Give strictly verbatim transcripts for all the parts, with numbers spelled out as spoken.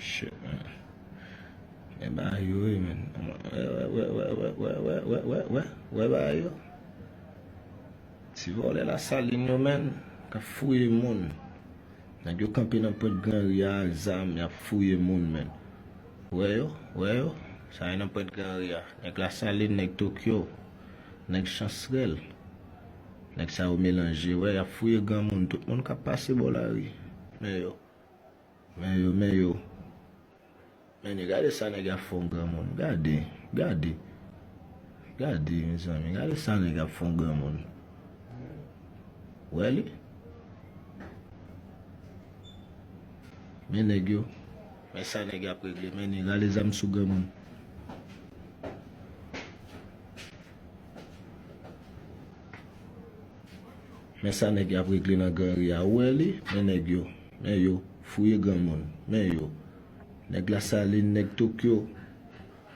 Shit, man. Men bagay yo, wi, men. Wè, wè, wè, wè, wè, wè, wè, wè, wè, wè, wè, wè bagay yo. Ti vòlè Lasalin yo, men, k ap fouye moun. Nèg yo kanpe nan pwent Granri a ak zam, y ap fouye moun, men. Wè yo, wè yo. Sa yo nan pwent Granri a. Nèg Lasalin, nèg Tokyo, nèg Chansrèl. Nèg sa yo melanje, wè, y ap fouye granmoun. Tout moun k ap pase bò lari. Men yo. Men yo, men yo. Men gade sa nèg ap fè yon granmoun. Gade, gade. Gade, mezanmi, gade sa nèg ap fè yon granmoun. Wè li? Men nèg yo. Men sa nèg ap regle. Men li rale zam sou granmoun. Men sa nèg y ap regle nan Granri a. Ou wè li? Men nèg yo. Men yo. Fouye granmoun. Men yo. Nèg Lasalin, nèg Tokyo.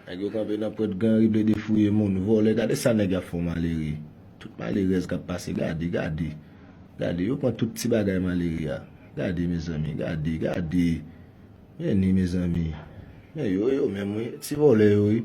Nèg yo kanpe nan pwent Granri, plede fouye moun. Vòlè, gade sa nèg y ap fè yon malere. Tout malerèz k ap pase. Gade, gade. Gade, yo pran tout ti bagay malere a. Gade, mezanmi. Gade, gade. Men ni, mezanmi. Men yo, yo menm, wi. Ti vòlè yo, wi.